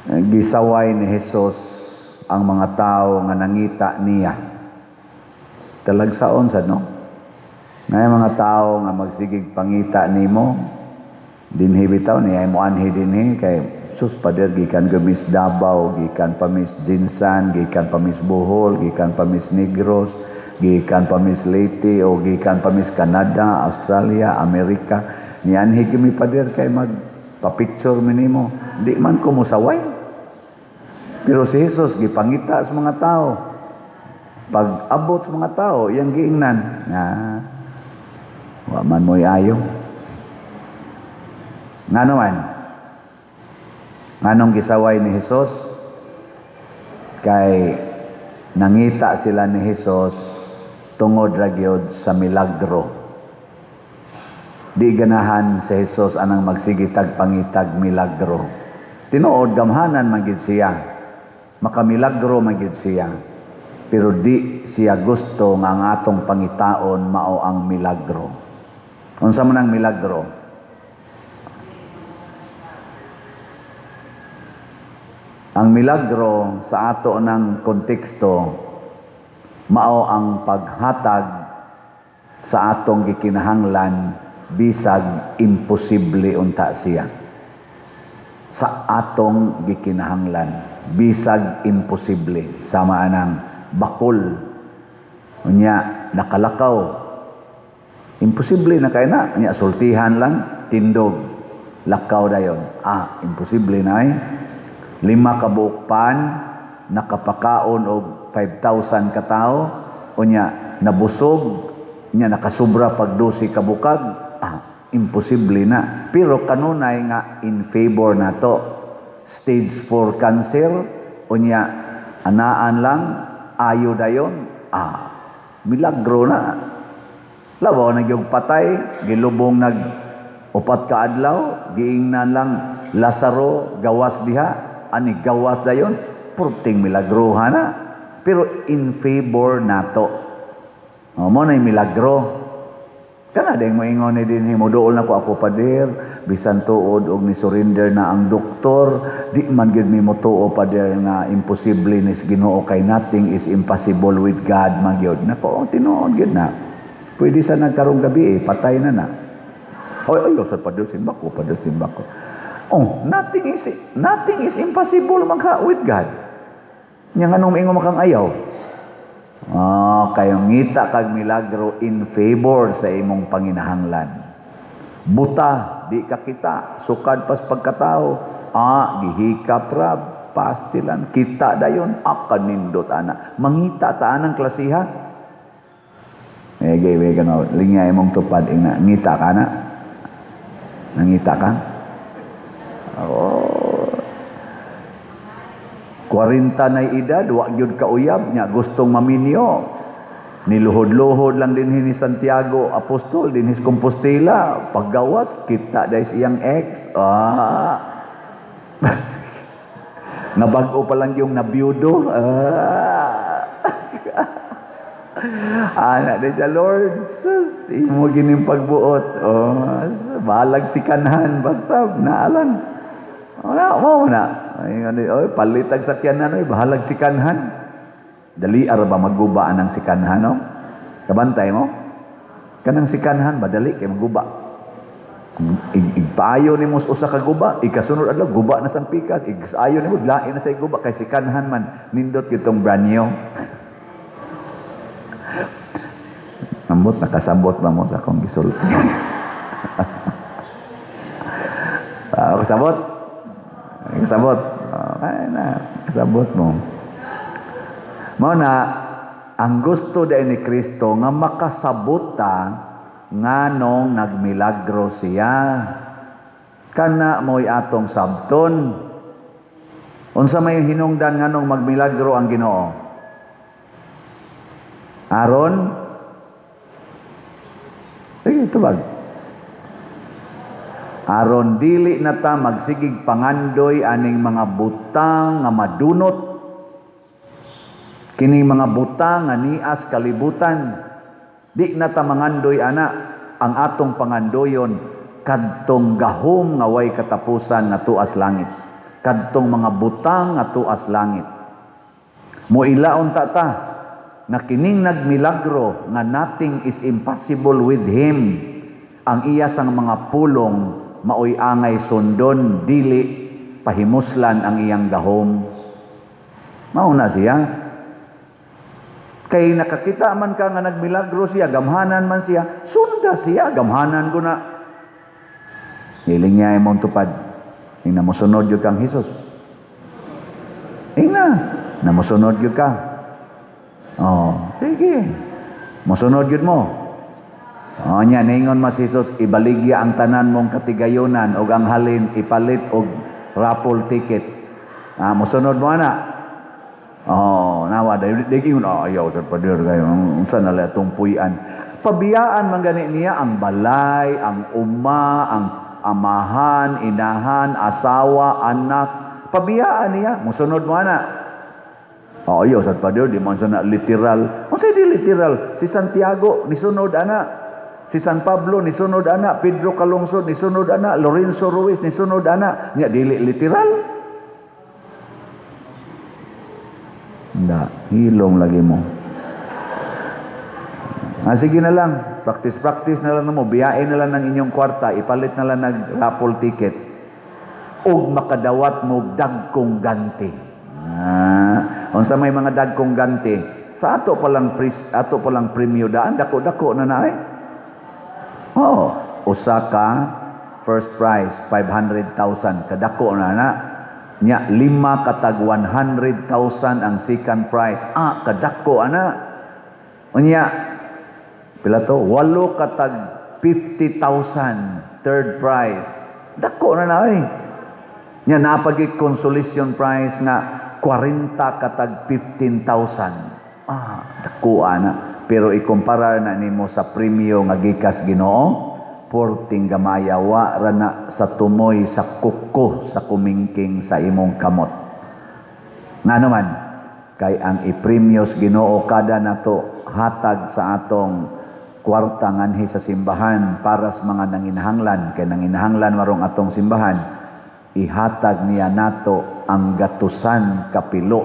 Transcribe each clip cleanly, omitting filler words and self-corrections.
Gisaway ni Jesus ang mga tao nga nangita niya. Talagsaon sa, no? Ngay mga tao nga magsigig pangita nimo dinhi bitaw niya mo anhi dinhi kay sus, pader, gikan gamis Davao, gikan pa mis GenSan, gikan pa mis Bohol, gikan pa mis Negros, gikan pa mis Leyte o gikan pa mis Canada, Australia, Amerika, nianhi kami, pader, kay mag pa-picture mi nimo. Di man ko mosaway. Pero si Jesus gipangita sa mga tao. Pag abot sa mga tao, iyang giingnan nga wa man mo'y ayo. Ngano man? Nganong gisaway ni Jesus? Kay nangita sila ni Jesus tungod ra gyud sa milagro. Di ganahan si Jesus anang magsigitag pangitag milagro. Tinuod, gamhanan man gyud siya. Makamilagro man gyud siya. Pero di siya gusto nga ang atong pangitaon mao ang milagro. Unsa man ang milagro? Ang milagro sa ato ng konteksto mao ang paghatag sa atong gikinahanglan bisag imposible unta siya. Sa atong gikinahanglan bisag imposible, sama anang bakol, unya nakalakaw, imposible na kay na, unya sultihan lang, tindog, lakaw dayon. Ah, imposible na ay. 5 ka buok pan nakapakaon og 5,000 ka tawo, unya nabusog, unya nakasubra pag 12 ka bukag. Ah, imposible na. Pero kanunay nga in favor nato. Stage 4 cancer, unya anaan lang, ayo dayon, ah, milagro na. Labaw na gyud patay, gilubong nag 4 ka adlaw, giingnan lang Lazaro gawas diha, ani gawas dayon, purting milagro na. Pero in favor nato. O, mo na milagro. Kana ding moingon ni dinhi, moduol na ko ako, pader, bisan tuod og ni surrender na ang doktor, di man gyud mi motuo, pader, nga imposible ni Ginoo kay nothing is impossible with God man gyud. Nako, tinuod gyud na. Pwede sa nagkarong gabi patay na na. Oy, oy, sa pader simba ko, pader simba ko. Oh, nothing is impossible magha with God. Nya nganong moingon makang ayaw? Ah, kayo ngita kag milagro in favor sa imong panginahanglan. Buta, di ka kita, sukad pas pagkatao. Ah, gihikap ra, pastilan, kita dayon, ah, kanindot ana. Mangita ta anang klasiha. Eh, gay, gay, kano, linya imong tupad, ingna, ngita ka na? Nangita ka? Oh. 40 na edad, wa gyud ka uyab, nya gustong maminyo. Niluhod-luhod lang din ni Santiago Apostol, din his Compostela. Paggawas, kita dahil siyang ex. Ah. Nabago pa lang yung nabiyudo. Ah. Ana di siya, Lord, sus, imo gining pagbuot. Oh, balag si kanhan, basta naalan. Wala, mo na. Ay, ano, oy, palitag sakyanan, oy, bahalag si kanhan. Dali ara ba maguba anang si kanhan, no? Kabantay mo? Kanang si kanhan ba dali kay maguba. Igpaayo nimo sa usa ka guba, ikasunod adlaw guba na sang pikas, igsayo nimo lain na sa guba kay si kanhan man nindot kitong brand new. Ambot nakasabot ba mo sa akong gisulti? Kasabot? Kasabot? Ay na, kasabot mo. Mao na ang gusto dai ni Kristo nga makasabot ta nganong nagmilagro siya. Kana mo'y atong sabton. Unsa may hinungdan nganong magmilagro ang Ginoo? Aron? Sige, tubag. Aron dili na ta magsigig pangandoy aning mga butang nga madunot. Kining mga butang nga nias kalibutan. Di na ta mangandoy ana ang atong pangandoyon kadtong gahom nga way katapusan nga tuas langit. Kadtong mga butang nga tuas langit. Moila unta ta nga kining nagmilagro nga nothing is impossible with him. Ang iya sang mga pulong maoy angay sundon, dili pahimuslan ang iyang gahom. Mao na siya. Kay nakakita man ka nga nagmilagro siya, gamhanan man siya, sunda siya, gamhanan ko na. Hiling niya imong tupad. Ing namosunod yun kang Hesus. Ing na, namosunod yun ka. Oh, sige. Mosunod yun mo. Oh, nya ningon mas Jesus, ibaligya ang tanan mong katigayonan og ang halin ipalit og raffle ticket. Ah, mosunod mo ana. Oh, nawa dai di ingon, "Ah, ayaw sa pader kayo. Unsa na lang atong puy-an?" Pabiyaan man gani niya ang balay, ang uma, ang amahan, inahan, asawa, anak. Pabiyaan niya, mosunod mo ana. Oh, ayaw sa pader, di man sa na literal. Unsa di literal? Si Santiago nisunod ana. Si San Pablo nisunod ana, Pedro Calungsod nisunod ana, Lorenzo Ruiz nisunod ana. Nya dili literal. Nda, hilom lagi mo. Ah, sige na lang, practice-practice na lang mo, biyain na lang ng inyong kwarta, ipalit na lang ng raffle ticket. Ug makadawat mo dagkong ganti. Ah, unsa may mga dagkong ganti? Sa ato palang pris, ato palang premyo daan, dako-dako na na eh. Oh, usa ka first prize 500,000, kadako na na. Nya lima katag 100,000 ang second prize. Ah, kadako ana. Unya pila to? Walo katag 50,000 third prize. Dako na na eh. Nya napagi consolation prize nga 40 katag 15,000. Ah, dako ana. Pero ikumpara na nimo sa premyo nga gikas Ginoo, porting gamaya, wa ra na sa tumoy sa kuko sa kumingking sa imong kamot. Ngano man kay ang ipremyos Ginoo kada nato hatag sa atong kwarta nganhi sa simbahan para sa mga nanginahanglan, kay nanginahanglan marong atong simbahan, ihatag niya nato ang gatusan kapilo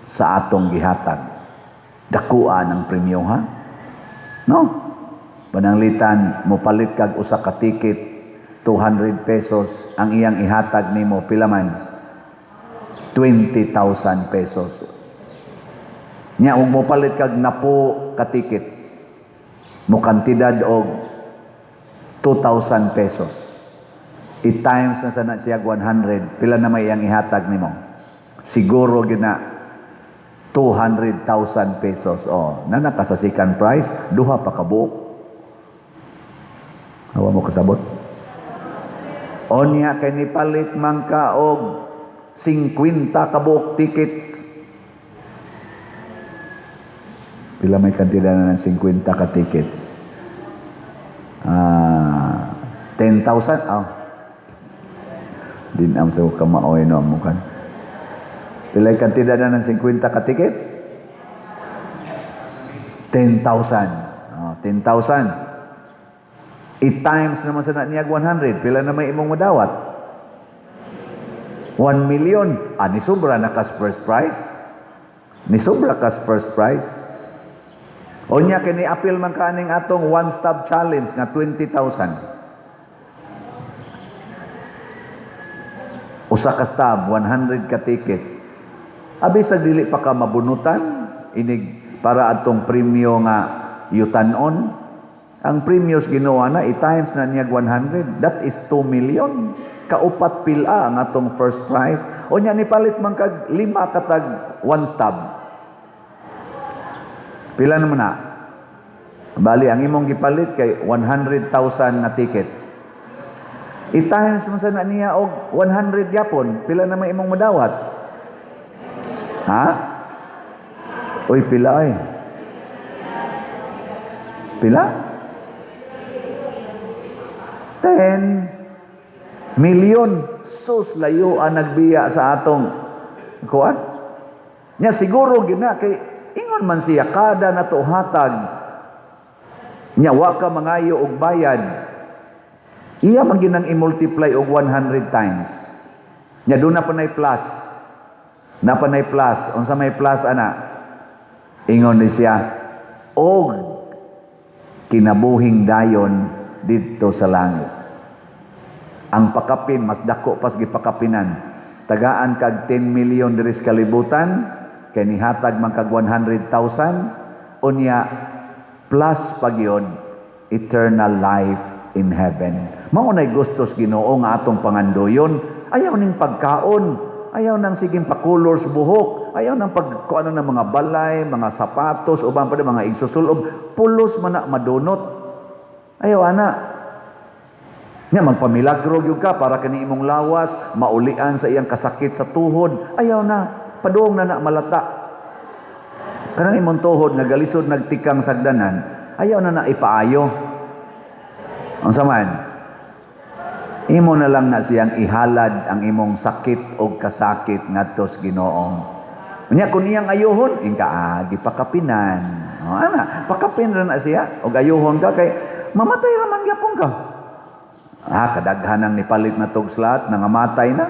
sa atong gihatag. Dakuan ang premyo, ha? No? Pananglitan, mopalit kag usa ka ticket, 200 pesos, ang iyang ihatag nimo pila man? 20,000 pesos. Nya ug mopalit kag napo ka tickets, mo kantidad og 2,000 pesos. I-times na sana siya 100, pila na may iyang ihatag nimo? Siguro gina 200,000 pesos. Oh, na naka sa second prize, duha pa ka buok. Hawa mo kasabot? Onya kay nipalit man ka og 50 ka buok tickets. Pila may kantidad na ng 50 ka tickets? 10,000? Oh. Din am sa kamaoy no amukan. Pila may kantidad na ng 50 ka tickets? 10,000. Oh, 10,000. I-times naman sa niyag 100. Pila na may imong madawat? 1 million. Ah, ni sobra na kas first prize. Ni sobra kas first prize. O niya, kini appeal man kaning atong one-stop challenge nga 20,000. Usa ka stab, 100 ka tickets. Abi sa dili pa ka mabunutan, inig para atong premyo nga yutanon. Ang premyos Ginoo na i-times na niya 100. That is 2 million. Kaupat pila ang atong first prize. O niya nipalit man kag lima katag one stab. Pila naman na? Bali, ang imong gipalit kay 100,000 nga ticket. I-times mo sana niya og 100 yapon, pila na may imong madawat? Ha? Uy, pila ay. Pila? 10 million. Sus, layo ang nagbiya sa atong kuan. Nya siguro gina kay ingon man siya kada nato hatag. Nya wa ka mangayo og bayad. Iya man ginang i-multiply og 100 times. Nya duna pa nay plus. Na pa nay plus. Unsa may plus ana? Ingon ni siya, og kinabuhing dayon didto sa langit. Ang pakapin mas dako pas gipakapinan. Tagaan kag 10 million diri sa kalibutan, kay nihatag man kag 100,000, unya plus pagyod eternal life in heaven. Mao nay gustos Ginoo nga atong pangandoyon. Ayaw ning pagkaon, ayaw nang siging pakulor sa buhok, ayaw nang pag kuano ng mga balay, mga sapatos, uban pa mga igsusulob, pulos man na madunot. Ayaw ana. Nya magpamilagro gyud ka para kani imong lawas maulian sa iyang kasakit sa tuhod. Ayaw na, padung na na malata. Kanang imong tuhod nga galisod nagtikang sagdanan, ayaw na na ipaayo. Unsa man? Imo na lang na siyang ihalad ang imong sakit o kasakit ngadto sa Ginoo. Unya kung iyang ayuhon, ingka ah, gipakapinan. O, ana, pakapin ra na siya og ayuhon ka kay mamatay ra man gyapon ka. Ah, kadaghan ang nipalit na tog slot, nangamatay na.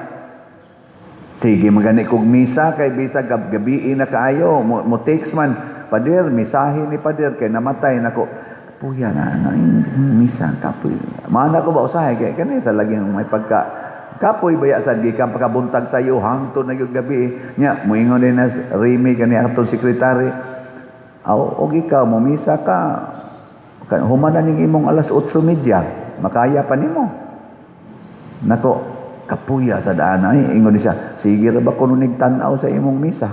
Sige, magani kog misa kay bisag gabii na kaayo, mo text man, "Pader, misahe ni pader kay namatay nako." Puya na, na misa kapoy. Mana ko ba usahay kay kani sa laging may pagka kapoy baya sa gikan pakabuntag sayo hangtod na gyud gabi. Nya moingon din na Remy kani atong sekretary. Aw, og ikaw mo misa ka, human na ning imong alas 8:30, makaya pa nimo. Nako, kapuya sa daan ay ingon ni siya, sige ra ba kuno nig tan-aw sa imong misa.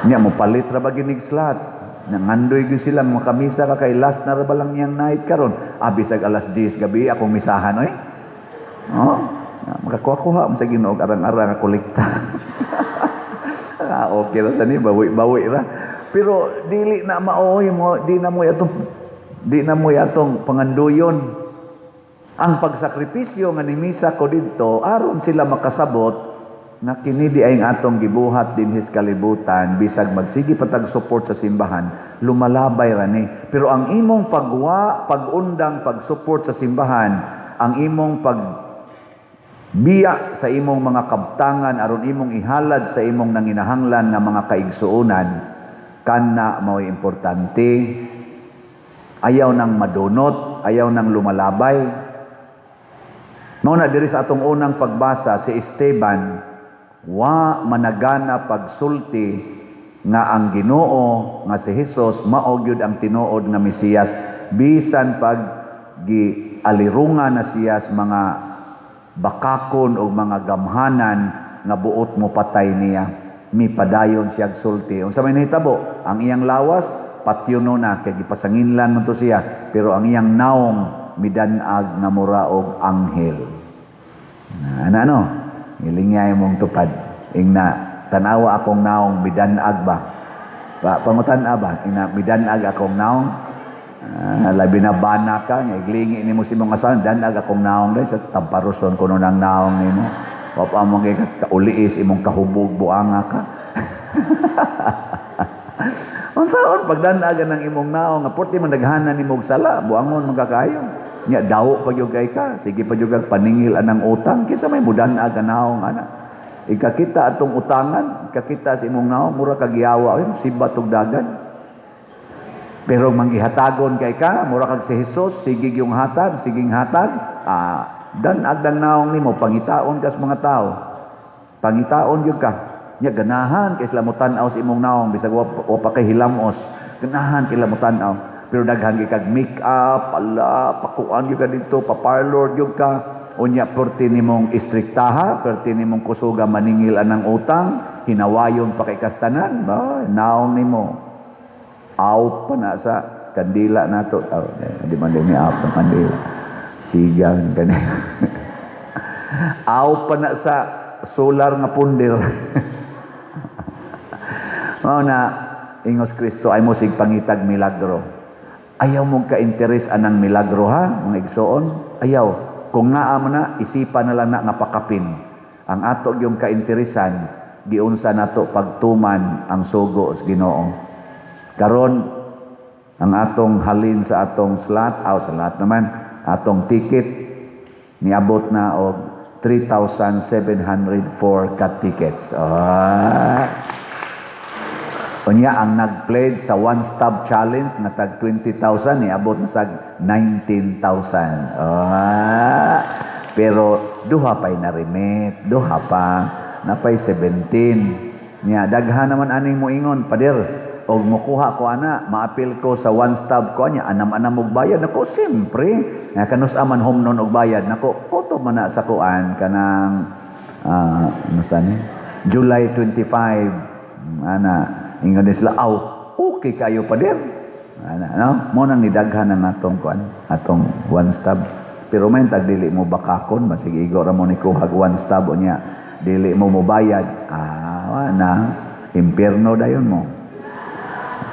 Nya mo palit ra ba ginig slot. Nangandoy gyud silang makamisa ka kay last na ra ba lang niyang night karon. Ah, bisag alas 10 gabi akong misahan oy. Oh, makakuha-kuha man sa Ginoo arang-arang nga kolekta. Ah, okay ra sa ni, bawi-bawi ra. Pero dili na maoy mo, di na mo atong panganduyon. Ang pagsakripisyo nga nimisa ko didto aron sila makasabot nga kini di ay ang atong gibuhat dinhi sa kalibutan, bisag magsige patag support sa simbahan, lumalabay ra ni. Pero ang imong pagwa, pagundang pag-support sa simbahan, ang imong pag biya sa imong mga kabtangan aron imong ihalad sa imong nanginahanglan nga mga kaigsuonan, kana mao'y importante. Ayaw nang madunot, ayaw nang lumalabay. Mao na diri sa atong unang pagbasa, si Esteban wa managana pagsulti nga ang Ginoo nga si Hesus mao gyud ang tinuod nga Mesiyas, bisan pag gialirungan na siya sa mga bakakon o mga gamhanan nga buot mo patay niya, mipadayon siya sulti. Unsa may nahitabo? Ang iyang lawas patyono na kay gipasanginlan man to siya, pero ang iyang naong midanag nga mura og anghel. Ana ano? Ilingay mong tupad. Ingna, tanawa akong naong midanag ba? Pa, pangutan-a ba? Ingna, midanag akong naong. Ah, labi na bana ka, nga iglingi nimo si imong asawa, "Danag akong naong dahil sa tamparuson kuno ng naong nimo." Wa pa mo kauliis imong kahubog, buanga ka. Unsaon pagdanagan ng imong naong nga porti man daghanan nimo og sala, buangon man ka kaayo. Nya dawo pa gyud kay ka, sige pa gyud kag paningil anang utang, kinsa may mudanag ang naong ana? Ikakita atong utangan, ikakita sa imong naong, mura kag yawa, oy, sibat og dagan. Pero manggihatagon kay ka, mura kag si Jesus, sige yung hatag, siging hatag, ah, danag ang naong nimo, pangitaon ka sa mga tao. Pangitaon gyud ka. Nya ganahan kay sila mo tan-aw sa imong naong bisag wa pa kay hilamos. Ganahan kay mo tan-aw. Pero daghan kay kag make-up, ala, pakuan gyud ka dito, pa-parlor gyud ka. Unya perti nimong istriktaha, perti nimong kusuga maningil anang utang, hinawayon pa kay kastanan, ba, naong nimo. Out pa na sa kandila nato. Oh, di man din ni out ang kandila. Sigang kani. Out pa na sa solar nga punder. Mao na ingos Kristo ay mo sig pangitag milagro. Ayaw mong ka-interes anang milagro ha, mga igsoon. Ayaw. Kung naa mo na, isipan na lang na nga pakapin. Ang ato yung ka-interesan, giunsa nato pagtuman ang sugo sa Ginoo. Karon ang atong halin sa atong slot, aw sa lahat naman, atong ticket niabot na og 3,704 ka tickets. Ah. Unya ang nag-pledge sa one stop challenge nga tag 20,000, niabot na sa 19,000. Ah. Pero duha pa'y na-remit, duha pa, napay 17. Nya daghan naman aning moingon, "Pader, og mukuha ko ana, maapil ko sa one stop ko nya, anam-anam og bayad." Nako, siyempre, nga kanus aman humnon og bayad nako, kutob man na sa kuan kanang ano sa ni July 25 ana. Ingon din sila, "Aw, okay kayo, pader," ana, no? Mo nang nidaghan ang atong kuan, atong one stop. Pero may tag dili mo bakakon, masig igo ra mo ni kuhag one stop, unya dili mo mobayad, ah, na impierno dayon mo,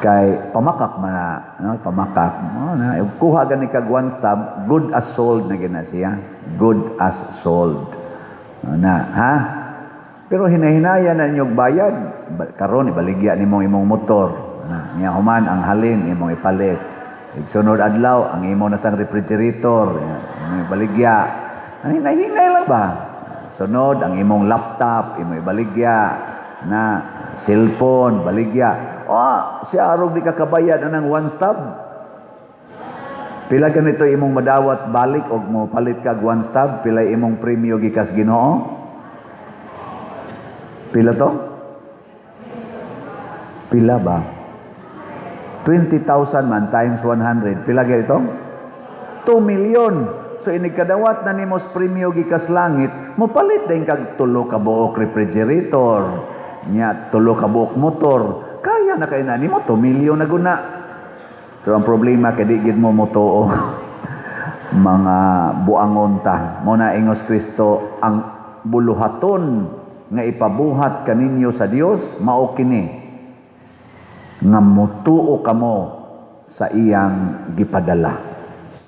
kay pamakak man na, no? Pamakak mo na. Kuha gani kag one stop, good as sold na gina siya, good as sold na, ha? Pero hinahinaya na inyong bayad. Karon ibaligya nimo imong motor na, nya human ang halin imong ipalit. Igsunod adlaw, ang imo na sang refrigerator imong ibaligya. Ang hinahinay lang ba? Sunod, ang imong laptop imong ibaligya na, cellphone baligya. Oh, siya arog di ka kabayad anang one stop. Pila ganito imong madawat balik og mo palit kag one stop? Pila imong premyo gikas Ginoo? Pila to? Pila ba? 20,000 man times 100. Pila ganito? 2 million. So inig kadawat na nimo sa premyo gikas langit, mo palit din kag tulo ka buok refrigerator, nya tulo ka buok motor. Kaya na kay na nimo, 2 million na guna. Pero ang problema kay di gid mo motuo. Mga buangon ta. Mo na ingos Kristo, ang buluhaton nga ipabuhat kaninyo sa Dios mao kini nga motuo kamo sa iyang gipadala.